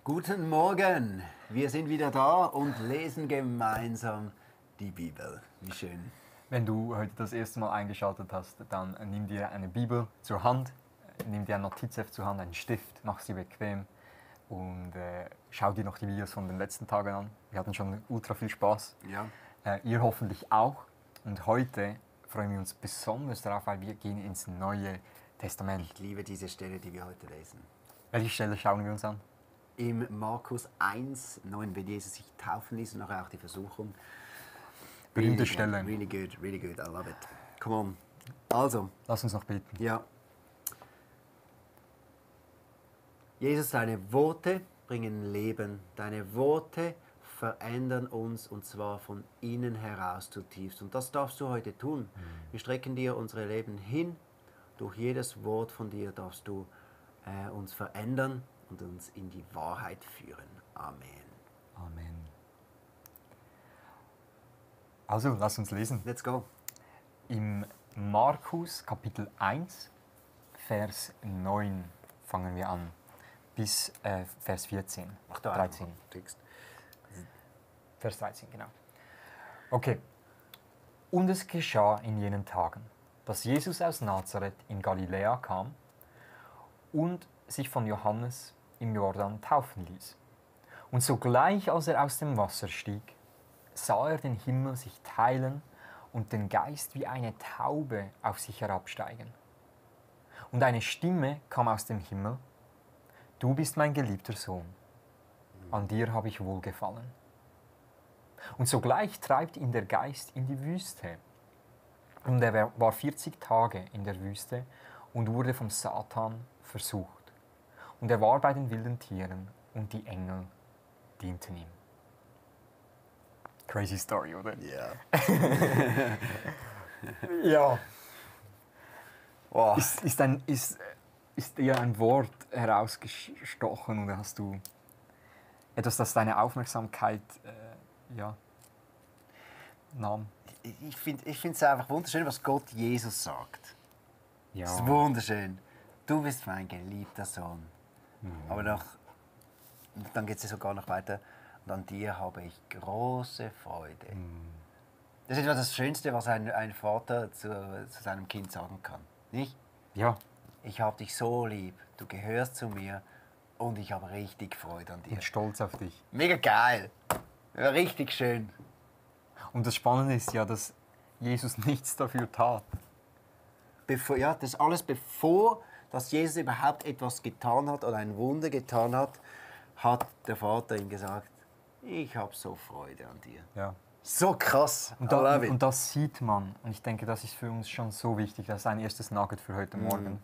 Guten Morgen, wir sind wieder da und lesen gemeinsam die Bibel. Wie schön. Wenn du heute das erste Mal eingeschaltet hast, dann nimm dir eine Bibel zur Hand, nimm dir ein Notizheft zur Hand, einen Stift, mach sie bequem und schau dir noch die Videos von den letzten Tagen an. Wir hatten schon ultra viel Spaß. Ja. Ihr hoffentlich auch. Und heute freuen wir uns besonders darauf, weil wir gehen ins Neue Testament. Ich liebe diese Stelle, die wir heute lesen. Welche Stelle schauen wir uns an? Im Markus 1, 9, wenn Jesus sich taufen ließ und nachher auch die Versuchung. Berühmte Stelle. Really good, I love it. Come on. Also. Lass uns noch beten. Ja. Jesus, deine Worte bringen Leben. Deine Worte verändern uns und zwar von innen heraus zutiefst. Und das darfst du heute tun. Wir strecken dir unsere Leben hin. Durch jedes Wort von dir darfst du uns verändern und uns in die Wahrheit führen. Amen. Amen. Also, lass uns lesen. Let's go. Im Markus Kapitel 1, Vers 9 fangen wir an, bis Vers 14. Ach, da 13. Text. Vers 13, genau. Okay. Und es geschah in jenen Tagen, dass Jesus aus Nazareth in Galiläa kam und sich von Johannes im Jordan taufen ließ. Und sogleich, als er aus dem Wasser stieg, sah er den Himmel sich teilen und den Geist wie eine Taube auf sich herabsteigen. Und eine Stimme kam aus dem Himmel: Du bist mein geliebter Sohn, an dir habe ich wohlgefallen. Und sogleich treibt ihn der Geist in die Wüste. Und er war 40 Tage in der Wüste und wurde vom Satan versucht. Und er war bei den wilden Tieren und die Engel dienten ihm. Crazy Story, oder? Ja. Ja. Wow. Ist dir ein Wort herausgestochen oder hast du etwas, das deine Aufmerksamkeit nahm? Ich finde es einfach wunderschön, was Gott Jesus sagt. Ja. Das ist wunderschön. Du bist mein geliebter Sohn. Aber dann geht es sogar noch weiter. Und an dir habe ich große Freude. Das ist etwas das Schönste, was ein Vater zu seinem Kind sagen kann. Nicht? Ja. Ich habe dich so lieb, du gehörst zu mir und ich habe richtig Freude an dir. Und stolz auf dich. Mega geil. Ja, richtig schön. Und das Spannende ist ja, dass Jesus nichts dafür tat. Das ist alles bevor dass Jesus überhaupt etwas getan hat oder ein Wunder getan hat, hat der Vater ihm gesagt, ich habe so Freude an dir. Ja. So krass. Und das sieht man. Und ich denke, das ist für uns schon so wichtig. Das ist ein erstes Nugget für heute Morgen.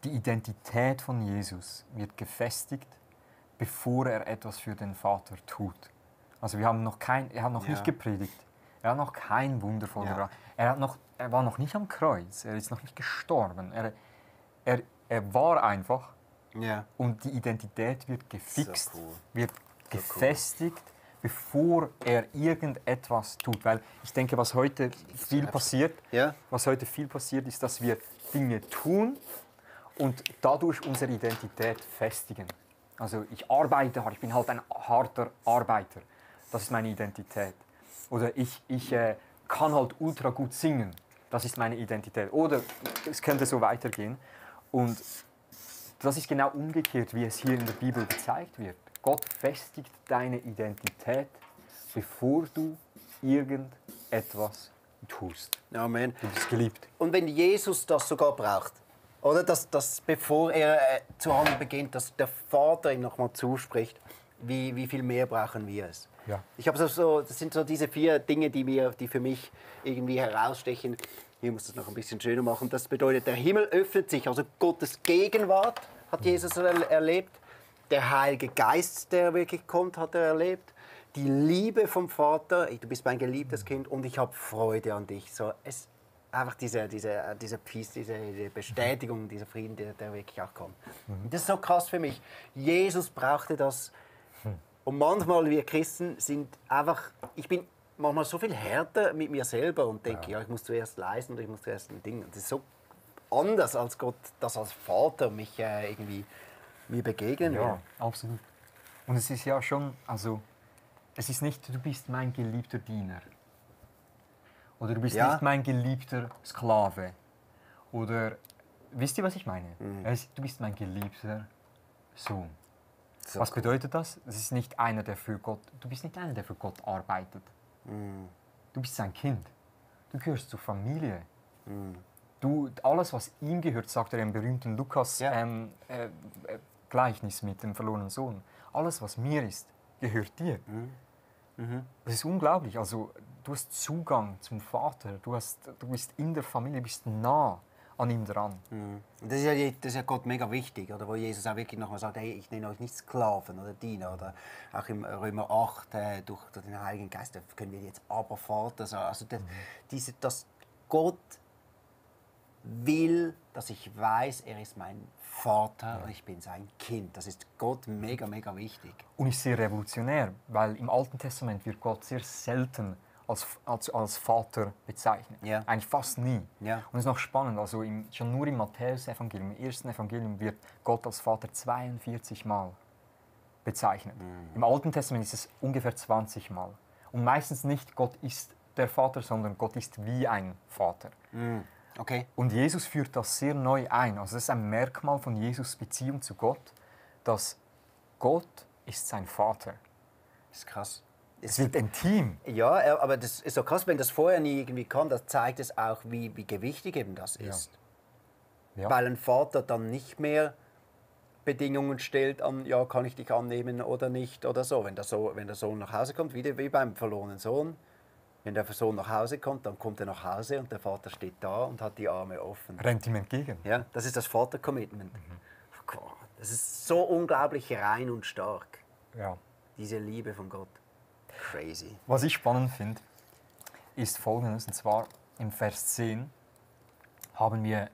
Die Identität von Jesus wird gefestigt, bevor er etwas für den Vater tut. Also er hat noch nicht gepredigt. Er hat noch kein Wunder vollbracht. Ja. Er war noch nicht am Kreuz. Er ist noch nicht gestorben. Er war einfach. Ja. Und die Identität wird gefixt, So cool. wird gefestigt, bevor er irgendetwas tut. Weil ich denke, was heute viel passiert, ist, dass wir Dinge tun und dadurch unsere Identität festigen. Also ich arbeite hart, ich bin halt ein harter Arbeiter. Das ist meine Identität. Oder ich kann halt ultra gut singen. Das ist meine Identität. Oder es könnte so weitergehen. Und das ist genau umgekehrt, wie es hier in der Bibel gezeigt wird. Gott festigt deine Identität, bevor du irgendetwas tust. Amen. Du bist geliebt. Und wenn Jesus das sogar braucht, oder dass bevor er zu handeln beginnt, dass der Vater ihm nochmal zuspricht, wie viel mehr brauchen wir es? Ja. Ich habe das sind so diese 4 Dinge, die für mich irgendwie herausstechen. Hier muss das noch ein bisschen schöner machen. Das bedeutet, der Himmel öffnet sich, also Gottes Gegenwart hat Jesus erlebt. Der Heilige Geist, der wirklich kommt, hat er erlebt. Die Liebe vom Vater, du bist mein geliebtes Kind und ich habe Freude an dich. So, einfach dieser Peace, diese Bestätigung, dieser Frieden, der wirklich auch kommt. Das ist so krass für mich. Jesus brauchte das. Und manchmal, wir Christen sind einfach, ich bin manchmal so viel härter mit mir selber und denke, ich muss zuerst leisten und ich muss zuerst ein Ding. Das ist so anders, als Gott das als Vater mich irgendwie Wie begegnen Ja, wir? absolut. Und es ist ja schon, also, es ist nicht, du bist mein geliebter Diener. Oder du bist Ja. nicht mein geliebter Sklave. Oder, wisst ihr, was ich meine? Du bist mein geliebter Sohn. So Was cool. bedeutet das? Es ist nicht einer, der für Gott, du bist nicht einer, der für Gott arbeitet. Du bist sein Kind. Du gehörst zur Familie. Du, alles, was ihm gehört, sagt er im berühmten Lukas Ja. Gleichnis mit dem verlorenen Sohn. Alles, was mir ist, gehört dir. Das ist unglaublich. Also, du hast Zugang zum Vater. Du bist in der Familie, bist nah an ihm dran. Und das ist ja Gott mega wichtig, oder? Wo Jesus auch wirklich nochmal sagt, hey, ich nenne euch nicht Sklaven oder Diener. Oder auch im Römer 8, durch den Heiligen Geist, da können wir jetzt aber Vater sagen. Also dass Gott will, dass ich weiß, er ist mein Vater und ich bin sein Kind. Das ist Gott mega, mega wichtig. Und ist sehr revolutionär, weil im Alten Testament wird Gott sehr selten als Vater bezeichnet. Ja. Eigentlich fast nie. Ja. Und es ist noch spannend, also schon nur im Matthäus-Evangelium, im ersten Evangelium, wird Gott als Vater 42 Mal bezeichnet. Im Alten Testament ist es ungefähr 20 Mal. Und meistens nicht Gott ist der Vater, sondern Gott ist wie ein Vater. Okay. Und Jesus führt das sehr neu ein. Also das ist ein Merkmal von Jesus' Beziehung zu Gott, dass Gott ist sein Vater. Das ist krass. Es wird intim. Ja, aber das ist so krass, wenn das vorher nie irgendwie kam, das zeigt es auch, wie gewichtig eben das ist. Ja. Weil ein Vater dann nicht mehr Bedingungen stellt an, ja, kann ich dich annehmen oder nicht oder so. Wenn der Sohn nach Hause kommt, wieder wie beim verlorenen Sohn, wenn der Sohn nach Hause kommt, dann kommt er nach Hause und der Vater steht da und hat die Arme offen. Rennt ihm entgegen. Ja, das ist das Vater-Commitment. Oh Gott, das ist so unglaublich rein und stark, Ja. diese Liebe von Gott. Crazy. Was ich spannend finde, ist Folgendes, und zwar im Vers 10 haben wir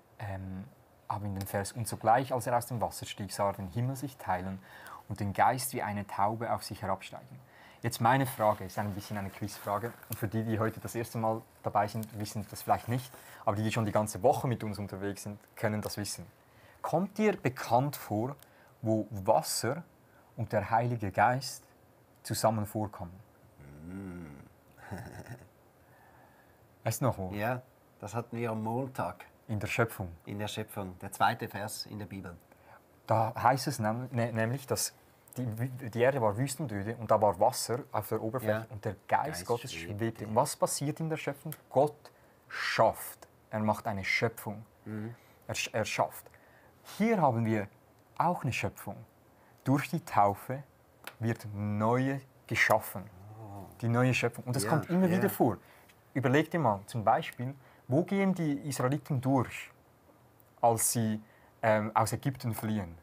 den Vers, und sogleich, als er aus dem Wasser stieg, sah er den Himmel sich teilen und den Geist wie eine Taube auf sich herabsteigen. Jetzt meine Frage, ist ein bisschen eine Quizfrage, und für die heute das erste Mal dabei sind, wissen das vielleicht nicht, aber die schon die ganze Woche mit uns unterwegs sind, können das wissen. Kommt dir bekannt vor, wo Wasser und der Heilige Geist zusammen vorkommen? Weißt du noch wo? Ja, das hatten wir am Montag In der Schöpfung. in der Schöpfung, der zweite Vers in der Bibel. Da heißt es nämlich, dass die Erde war wüstenöde und da war Wasser auf der Oberfläche Ja. und der Geist Gottes schwebte. Und was passiert in der Schöpfung? Gott schafft. Er macht eine Schöpfung. Er schafft. Hier haben wir auch eine Schöpfung. Durch die Taufe wird Neue geschaffen. Die neue Schöpfung. Und das Ja, kommt immer ja. wieder vor. Überleg dir mal, zum Beispiel, wo gehen die Israeliten durch, als sie aus Ägypten fliehen?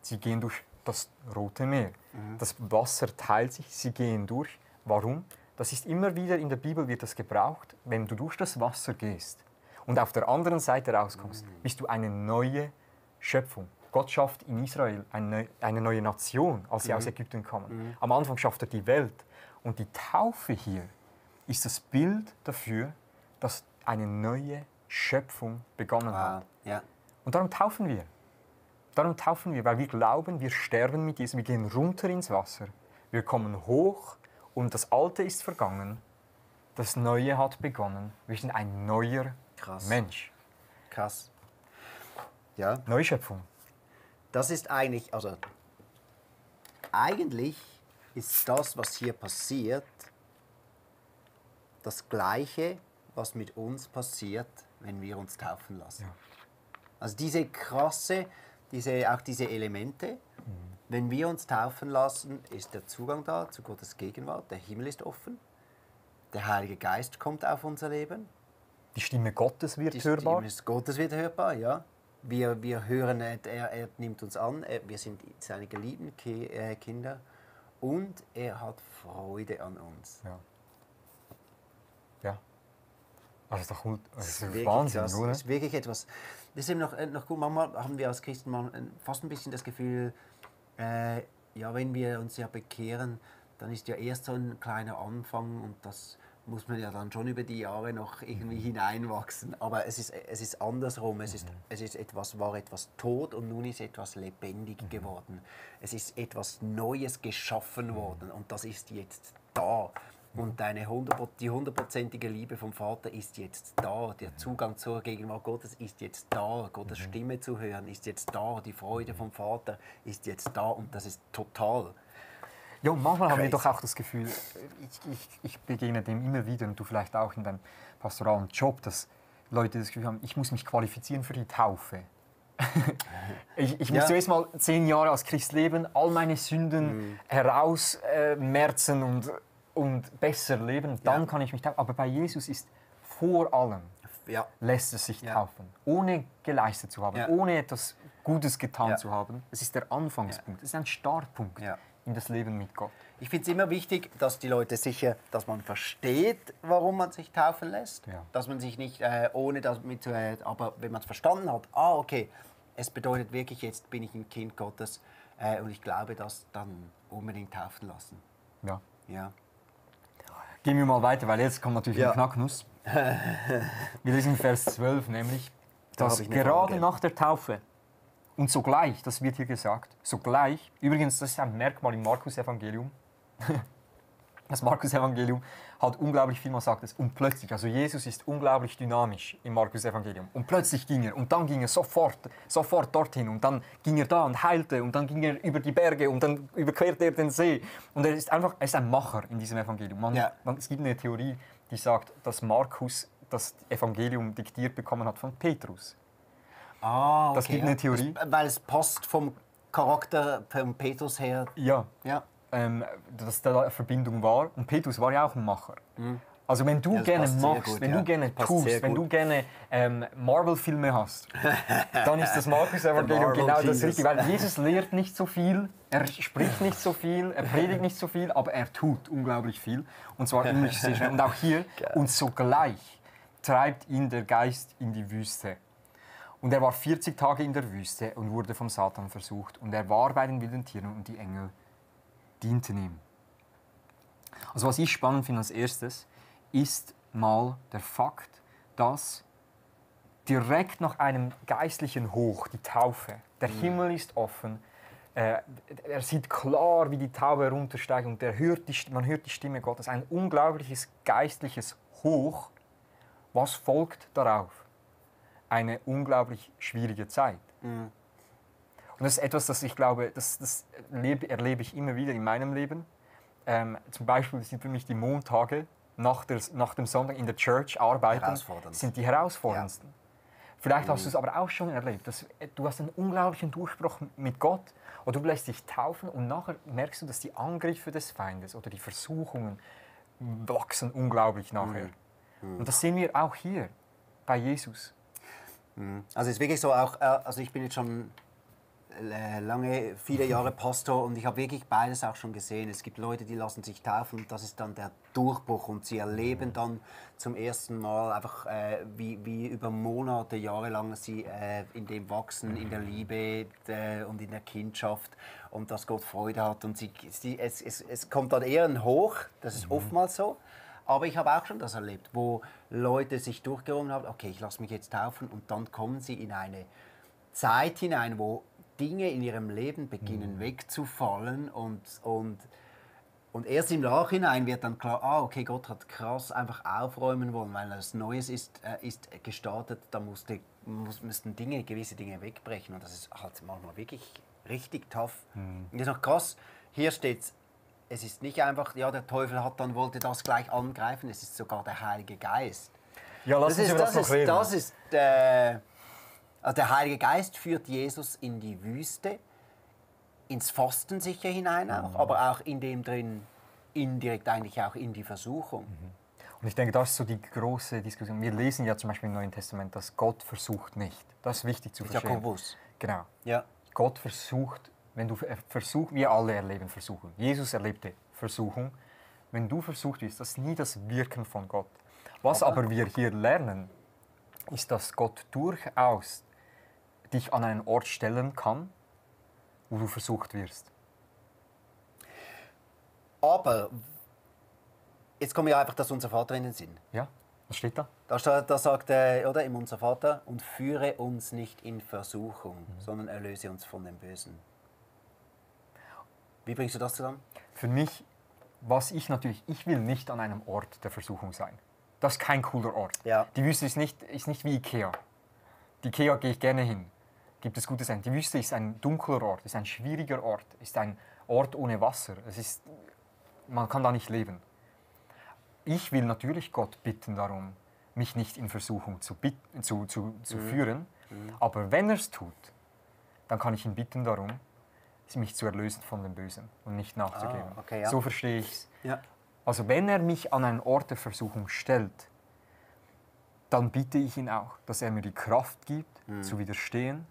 Sie gehen durch das Rote Meer. Das Wasser teilt sich, sie gehen durch. Warum? Das ist immer wieder, in der Bibel wird das gebraucht, wenn du durch das Wasser gehst und auf der anderen Seite rauskommst, bist du eine neue Schöpfung. Gott schafft in Israel eine neue Nation, als sie aus Ägypten kommen. Am Anfang schafft er die Welt. Und die Taufe hier ist das Bild dafür, dass eine neue Schöpfung begonnen hat. Ja. Und darum taufen wir. Darum taufen wir, weil wir glauben, wir sterben mit Jesus, wir gehen runter ins Wasser, wir kommen hoch und das Alte ist vergangen, das Neue hat begonnen. Wir sind ein neuer Krass. Mensch. Krass. Ja, Neuschöpfung. das ist eigentlich, also eigentlich ist das, was hier passiert, das Gleiche, was mit uns passiert, wenn wir uns taufen lassen. Ja. Also diese krasse, auch diese Elemente, wenn wir uns taufen lassen, ist der Zugang da zu Gottes Gegenwart, der Himmel ist offen, der Heilige Geist kommt auf unser Leben, Die Stimme Gottes wird die hörbar. Stimme des Gottes wird hörbar, ja. Wir hören, er nimmt uns an, wir sind seine geliebten Kinder und er hat Freude an uns. Ja. Ja. Also ist doch gut. Das ist Wirklich, Wahnsinn, das oder? ist wirklich etwas. Das ist eben noch gut. Manchmal haben wir als Christen fast ein bisschen das Gefühl, ja, wenn wir uns ja bekehren, dann ist ja erst so ein kleiner Anfang und muss man ja dann schon über die Jahre noch irgendwie hineinwachsen. Aber es ist andersrum. War etwas tot und nun ist etwas lebendig geworden. Es ist etwas Neues geschaffen worden und das ist jetzt da. Und die 100%ige Liebe vom Vater ist jetzt da. Der Zugang zur Gegenwart Gottes ist jetzt da. Gottes Stimme zu hören ist jetzt da. Die Freude vom Vater ist jetzt da und das ist total. Ja, und manchmal haben wir doch auch das Gefühl, ich begegne dem immer wieder und du vielleicht auch in deinem pastoralen Job, dass Leute das Gefühl haben, ich muss mich qualifizieren für die Taufe. ich muss zuerst mal 10 Jahre als Christ leben, all meine Sünden herausmerzen und besser leben, dann kann ich mich taufen. Aber bei Jesus ist vor allem, lässt es sich taufen, ohne geleistet zu haben, ohne etwas Gutes getan zu haben. Es ist der Anfangspunkt, es ist ein Startpunkt in das Leben mit Gott. Ich finde es immer wichtig, dass die Leute dass man versteht, warum man sich taufen lässt. Ja. Dass man sich nicht ohne damit aber wenn man es verstanden hat, okay, es bedeutet wirklich, jetzt bin ich ein Kind Gottes und ich glaube, das dann unbedingt taufen lassen. Ja. Ja. Gehen wir mal weiter, weil jetzt kommt natürlich ein Knacknuss. Wir lesen Vers 12 nämlich, dass gerade nach der Taufe und sogleich, das wird hier gesagt, sogleich, übrigens, das ist ein Merkmal im Markus-Evangelium. Das Markus-Evangelium hat unglaublich viel, man sagt es, und plötzlich, also Jesus ist unglaublich dynamisch im Markus-Evangelium. Und plötzlich ging er, und dann ging er sofort dorthin, und dann ging er da und heilte, und dann ging er über die Berge, und dann überquerte er den See. Und er ist ein Macher in diesem Evangelium. Es gibt eine Theorie, die sagt, dass Markus das Evangelium diktiert bekommen hat von Petrus. Okay, das gibt eine Theorie. Weil es passt vom Charakter von Petrus her. Ja. Dass da eine Verbindung war. Und Petrus war ja auch ein Macher. Also wenn du gerne machst, wenn du gerne tust, wenn du gerne Marvel-Filme hast, dann ist das Markus-Evangelium genau das Richtige. Weil Jesus lehrt nicht so viel, er spricht nicht so viel, er predigt nicht so viel, aber er tut unglaublich viel. Und zwar immer sehr schnell. Und auch hier. Und sogleich treibt ihn der Geist in die Wüste. Und er war 40 Tage in der Wüste und wurde vom Satan versucht. Und er war bei den wilden Tieren und die Engel dienten ihm. Also was ich spannend finde als erstes, ist mal der Fakt, dass direkt nach einem geistlichen Hoch, die Taufe, der Himmel ist offen, er sieht klar, wie die Taube heruntersteigt und man hört die Stimme Gottes. Ein unglaubliches geistliches Hoch. Was folgt darauf? Eine unglaublich schwierige Zeit. Und das ist etwas, das ich glaube, das erlebe ich immer wieder in meinem Leben. Zum Beispiel sind für mich die Montage nach dem Sonntag in der Church arbeiten, sind die herausforderndsten. Vielleicht hast du es aber auch schon erlebt, dass du hast einen unglaublichen Durchbruch mit Gott oder du lässt dich taufen und nachher merkst du, dass die Angriffe des Feindes oder die Versuchungen wachsen unglaublich nachher. Und das sehen wir auch hier bei Jesus. Also es ist wirklich so, also ich bin jetzt schon viele Jahre Pastor und ich habe wirklich beides auch schon gesehen. Es gibt Leute, die lassen sich taufen und das ist dann der Durchbruch und sie erleben dann zum ersten Mal einfach, wie über Monate, jahrelang sie in dem wachsen, in der Liebe und in der Kindschaft und dass Gott Freude hat und es kommt dann eher ein Hoch, das ist oftmals so. Aber ich habe auch schon das erlebt, wo Leute sich durchgerungen haben, okay, ich lasse mich jetzt taufen und dann kommen sie in eine Zeit hinein, wo Dinge in ihrem Leben beginnen wegzufallen und erst im Nachhinein wird dann klar, okay, Gott hat krass einfach aufräumen wollen, weil etwas Neues ist gestartet, da müssten gewisse Dinge wegbrechen und das ist halt manchmal wirklich richtig tough. Und das ist noch krass, hier steht es ist nicht einfach, der Teufel wollte das gleich angreifen, es ist sogar der Heilige Geist. Ja, lass uns über das noch reden. Also der Heilige Geist führt Jesus in die Wüste, ins Fasten sicher hinein auch, aber auch in dem drin indirekt eigentlich auch in die Versuchung. Und ich denke, das ist so die große Diskussion. Wir lesen ja zum Beispiel im Neuen Testament, dass Gott versucht nicht. Das ist wichtig zu verstehen. Jakobus. Genau. Ja. Gott versucht, wir alle erleben Versuchung. Jesus erlebte Versuchung. Wenn du versucht wirst, das ist nie das Wirken von Gott. Was aber wir hier lernen, ist, dass Gott durchaus dich an einen Ort stellen kann, wo du versucht wirst. Aber Jetzt kommt ja einfach das Unser Vater in den Sinn. Ja, was steht da? Da sagt oder im Unser Vater, und führe uns nicht in Versuchung, sondern erlöse uns von dem Bösen. Wie bringst du das zusammen? Für mich, ich will nicht an einem Ort der Versuchung sein. Das ist kein cooler Ort. Ja. Die Wüste ist nicht wie Ikea. Die Ikea gehe ich gerne hin. Gibt es gutes Essen. Die Wüste ist ein dunkler Ort, ist ein schwieriger Ort, ist ein Ort ohne Wasser. Man kann da nicht leben. Ich will natürlich Gott bitten darum, mich nicht in Versuchung zu führen. Aber wenn er es tut, dann kann ich ihn bitten darum, mich zu erlösen von dem Bösen und nicht nachzugeben. Okay, ja. So verstehe ich es. Ja. Also wenn er mich an einen Ort der Versuchung stellt, dann bitte ich ihn auch, dass er mir die Kraft gibt, zu widerstehen,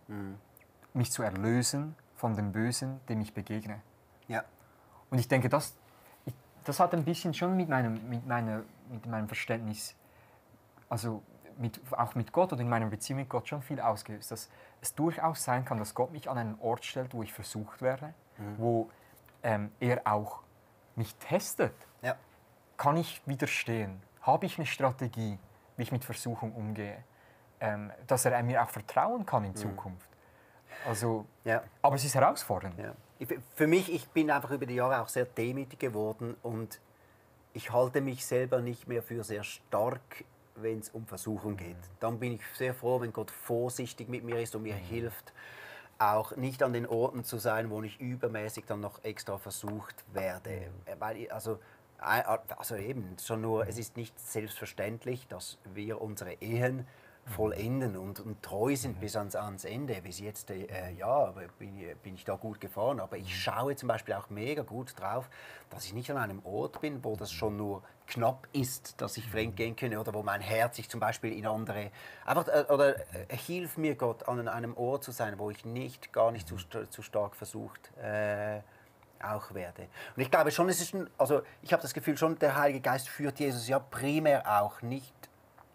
mich zu erlösen von dem Bösen, dem ich begegne. Ja. Und ich denke, das hat ein bisschen schon mit meinem Verständnis, also auch mit Gott oder in meiner Beziehung mit Gott schon viel ausgelöst, dass es durchaus sein kann, dass Gott mich an einen Ort stellt, wo ich versucht werde, wo er auch mich testet. Ja. Kann ich widerstehen? Habe ich eine Strategie, wie ich mit Versuchung umgehe? Dass er mir auch vertrauen kann in Zukunft. Also, Ja. aber es ist herausfordernd. Ja. Für mich, ich bin einfach über die Jahre auch sehr demütig geworden und ich halte mich selber nicht mehr für sehr stark, wenn es um Versuchung geht. Dann bin ich sehr froh, wenn Gott vorsichtig mit mir ist und mir hilft, auch nicht an den Orten zu sein, wo ich übermäßig dann noch extra versucht werde. Weil, also eben, schon nur, es ist nicht selbstverständlich, dass wir unsere Ehen vollenden und treu sind bis ans Ende. Bis jetzt, bin ich da gut gefahren. Aber ich schaue zum Beispiel auch mega gut drauf, dass ich nicht an einem Ort bin, wo das schon nur knapp ist, dass ich fremdgehen kann oder wo mein Herz sich zum Beispiel in andere... hilf mir Gott, an einem Ort zu sein, wo ich gar nicht zu stark versucht auch werde. Und ich glaube schon, ich habe das Gefühl schon, der Heilige Geist führt Jesus ja primär auch nicht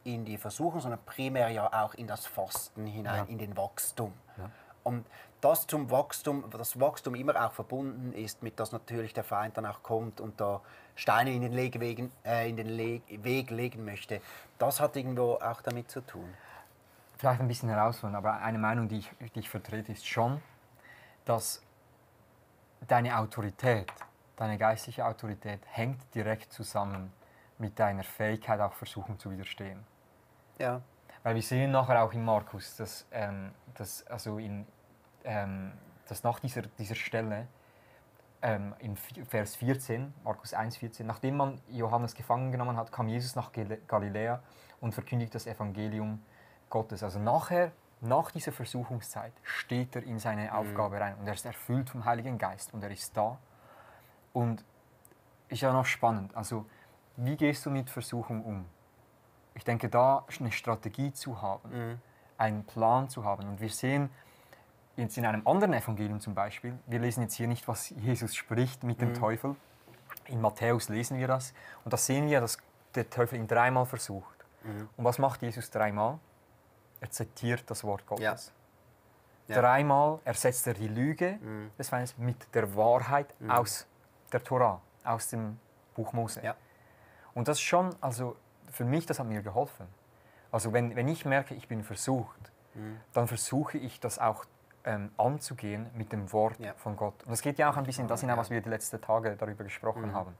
in die Versuchung, sondern primär ja auch in das Fasten hinein, in den Wachstum. Ja. Und das Wachstum immer auch verbunden ist mit, dass natürlich der Feind dann auch kommt und da Steine in den Weg legen möchte. Das hat irgendwo auch damit zu tun. Vielleicht ein bisschen herausholen, aber eine Meinung, die ich vertrete, ist schon, dass deine Autorität, deine geistliche Autorität hängt direkt zusammen mit deiner Fähigkeit, auch Versuchung zu widerstehen. Ja. Weil wir sehen nachher auch in Markus, dass nach dieser Stelle in Vers 14, Markus 1,14, nachdem man Johannes gefangen genommen hat, kam Jesus nach Galiläa und verkündigt das Evangelium Gottes. Also nach dieser Versuchungszeit steht er in seine Aufgabe rein und er ist erfüllt vom Heiligen Geist und er ist da. Und ist ja noch spannend, also wie gehst du mit Versuchung um? Ich denke, da eine Strategie zu haben, einen Plan zu haben. Und wir sehen jetzt in einem anderen Evangelium zum Beispiel, wir lesen jetzt hier nicht, was Jesus spricht mit dem Teufel. In Matthäus lesen wir das. Und da sehen wir, dass der Teufel ihn 3-mal versucht. Und was macht Jesus 3-mal? Er zitiert das Wort Gottes. Ja. 3-mal ersetzt er die Lüge des Feindes mit der Wahrheit aus der Tora, aus dem Buch Mose. Ja. Und das schon, also für mich, das hat mir geholfen. Also wenn ich merke, ich bin versucht, dann versuche ich das auch anzugehen mit dem Wort von Gott. Und es geht ja auch ein bisschen das hinein, was wir die letzten Tage darüber gesprochen haben.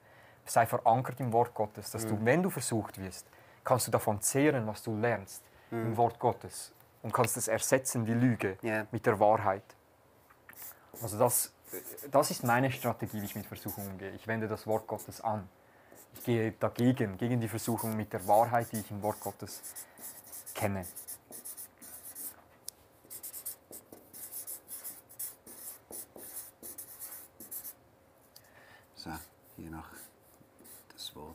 Sei verankert im Wort Gottes, dass du, wenn du versucht wirst, kannst du davon zehren, was du lernst im Wort Gottes und kannst es ersetzen, die Lüge, mit der Wahrheit. Also das ist meine Strategie, wie ich mit Versuchungen umgehe. Ich wende das Wort Gottes an. Ich gehe dagegen, gegen die Versuchung mit der Wahrheit, die ich im Wort Gottes kenne. So, hier noch das Wort.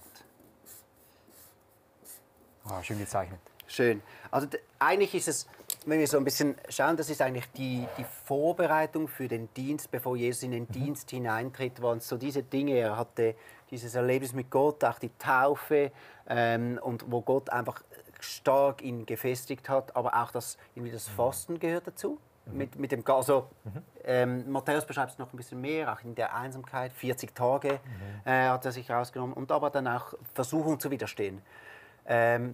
Ah, schön gezeichnet. Schön. Also eigentlich ist es, wenn wir so ein bisschen schauen, das ist eigentlich die Vorbereitung für den Dienst, bevor Jesus in den Dienst hineintritt, waren so diese Dinge. Er hatte dieses Erlebnis mit Gott, auch die Taufe und wo Gott einfach stark ihn gefestigt hat, aber auch irgendwie das Fasten gehört dazu. mit dem also, Matthäus beschreibt es noch ein bisschen mehr, auch in der Einsamkeit, 40 Tage hat er sich rausgenommen und aber dann auch Versuchung zu widerstehen.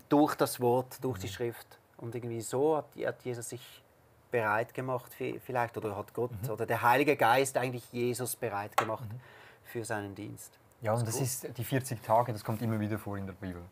Durch das Wort, durch die Schrift. Und irgendwie so hat Jesus sich bereit gemacht, vielleicht, oder hat Gott oder der Heilige Geist eigentlich Jesus bereit gemacht für seinen Dienst. Ja, und das ist die 40 Tage, das kommt immer wieder vor in der Bibel.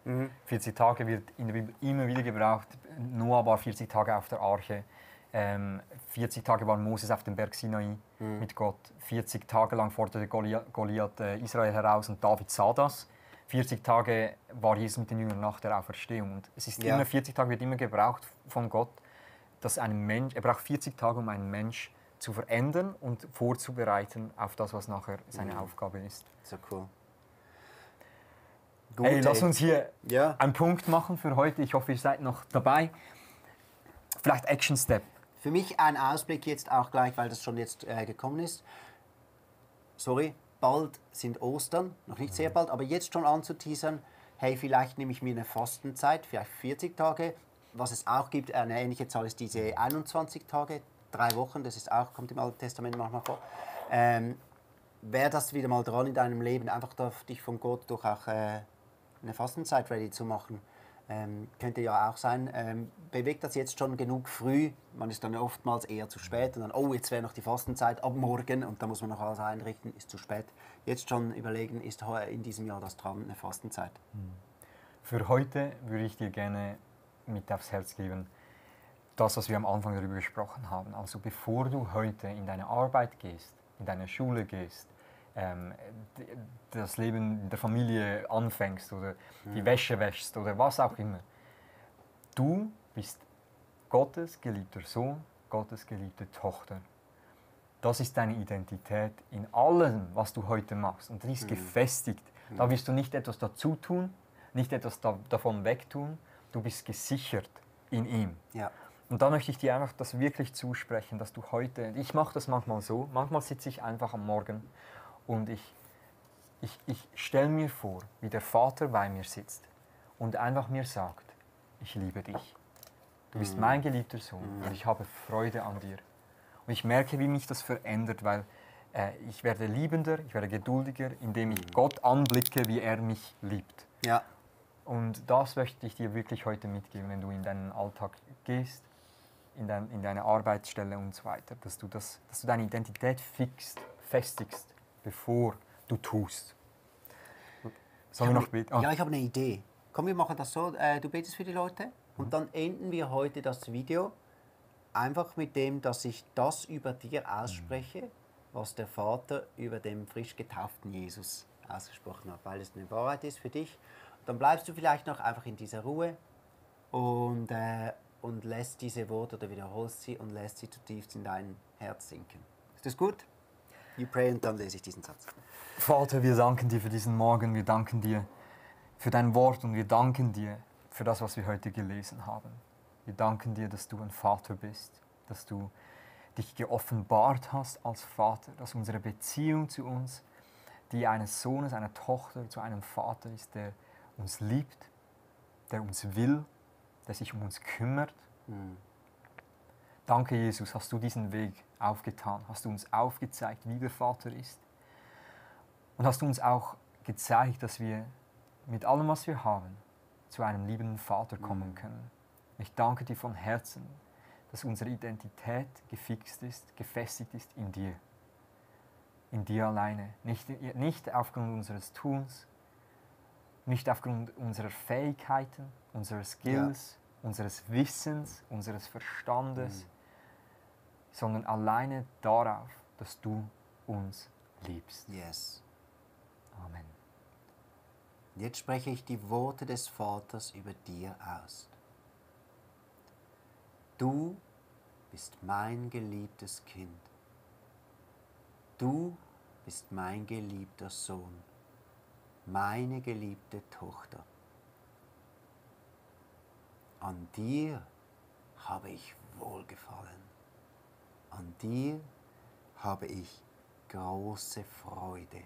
40 Tage wird in der Bibel immer wieder gebraucht. Noah war 40 Tage auf der Arche. 40 Tage war Moses auf dem Berg Sinai mit Gott. 40 Tage lang forderte Goliath Israel heraus und David sah das. 40 Tage war Jesus mit den Jüngern nach der Auferstehung. Und es ist immer, 40 Tage wird immer gebraucht von Gott, dass ein Mensch, er braucht 40 Tage, um einen Mensch zu verändern und vorzubereiten auf das, was nachher seine Aufgabe ist. So cool. Gut, hey, lass uns hier einen Punkt machen für heute. Ich hoffe, ihr seid noch dabei. Vielleicht Action Step. Für mich ein Ausblick jetzt auch gleich, weil das schon jetzt gekommen ist. Sorry, bald sind Ostern, noch nicht sehr bald, aber jetzt schon anzuteasern, hey, vielleicht nehme ich mir eine Fastenzeit, vielleicht 40 Tage. Was es auch gibt, eine ähnliche Zahl ist diese 21 Tage, 3 Wochen, das ist auch, kommt im Alten Testament manchmal vor. Wäre das wieder mal dran in deinem Leben, einfach dich von Gott durch auch eine Fastenzeit ready zu machen? Könnte ja auch sein, bewegt das jetzt schon genug früh, man ist dann oftmals eher zu spät und dann, oh, jetzt wäre noch die Fastenzeit ab morgen und da muss man noch alles einrichten, ist zu spät. Jetzt schon überlegen, ist in diesem Jahr das dran, eine Fastenzeit? Für heute würde ich dir gerne mit aufs Herz geben, das, was wir am Anfang darüber gesprochen haben. Also bevor du heute in deine Arbeit gehst, in deine Schule gehst, das Leben in der Familie anfängst oder die Wäsche wäschst oder was auch immer. Du bist Gottes geliebter Sohn, Gottes geliebte Tochter. Das ist deine Identität in allem, was du heute machst. Und die ist gefestigt. Da wirst du nicht etwas dazu tun, nicht etwas davon wegtun. Du bist gesichert in ihm. Ja. Und da möchte ich dir einfach das wirklich zusprechen, dass du heute, ich mache das manchmal so, manchmal sitze ich einfach am Morgen und ich stelle mir vor, wie der Vater bei mir sitzt und einfach mir sagt, ich liebe dich. Du bist mein geliebter Sohn und ich habe Freude an dir. Und ich merke, wie mich das verändert, weil ich werde liebender, ich werde geduldiger, indem ich Gott anblicke, wie er mich liebt. Ja. Und das möchte ich dir wirklich heute mitgeben, wenn du in deinen Alltag gehst, in deine Arbeitsstelle und so weiter, dass du deine Identität festigst, bevor du tust. Sollen wir noch beten? Ja, ich habe eine Idee. Komm, wir machen das so, du betest für die Leute und dann enden wir heute das Video einfach mit dem, dass ich das über dir ausspreche, was der Vater über den frisch getauften Jesus ausgesprochen hat, weil es eine Wahrheit ist für dich. Dann bleibst du vielleicht noch einfach in dieser Ruhe und lässt diese Worte oder wiederholst sie und lässt sie zutiefst in dein Herz sinken. Ist das gut? You pray und dann lese ich diesen Satz. Vater, wir danken dir für diesen Morgen, wir danken dir für dein Wort und wir danken dir für das, was wir heute gelesen haben. Wir danken dir, dass du ein Vater bist, dass du dich geoffenbart hast als Vater, dass unsere Beziehung zu uns, die eines Sohnes, einer Tochter zu einem Vater ist, der uns liebt, der uns will, der sich um uns kümmert. Danke, Jesus, hast du diesen Weg aufgetan, hast du uns aufgezeigt, wie der Vater ist und hast du uns auch gezeigt, dass wir mit allem, was wir haben, zu einem liebenden Vater kommen können. Ich danke dir von Herzen, dass unsere Identität gefixt ist, gefestigt ist in dir alleine, nicht aufgrund unseres Tuns, nicht aufgrund unserer Fähigkeiten, unserer Skills, unseres Wissens, unseres Verstandes, sondern alleine darauf, dass du uns liebst. Yes. Amen. Jetzt spreche ich die Worte des Vaters über dir aus. Du bist mein geliebtes Kind. Du bist mein geliebter Sohn, meine geliebte Tochter. An dir habe ich Wohlgefallen. An dir habe ich große Freude.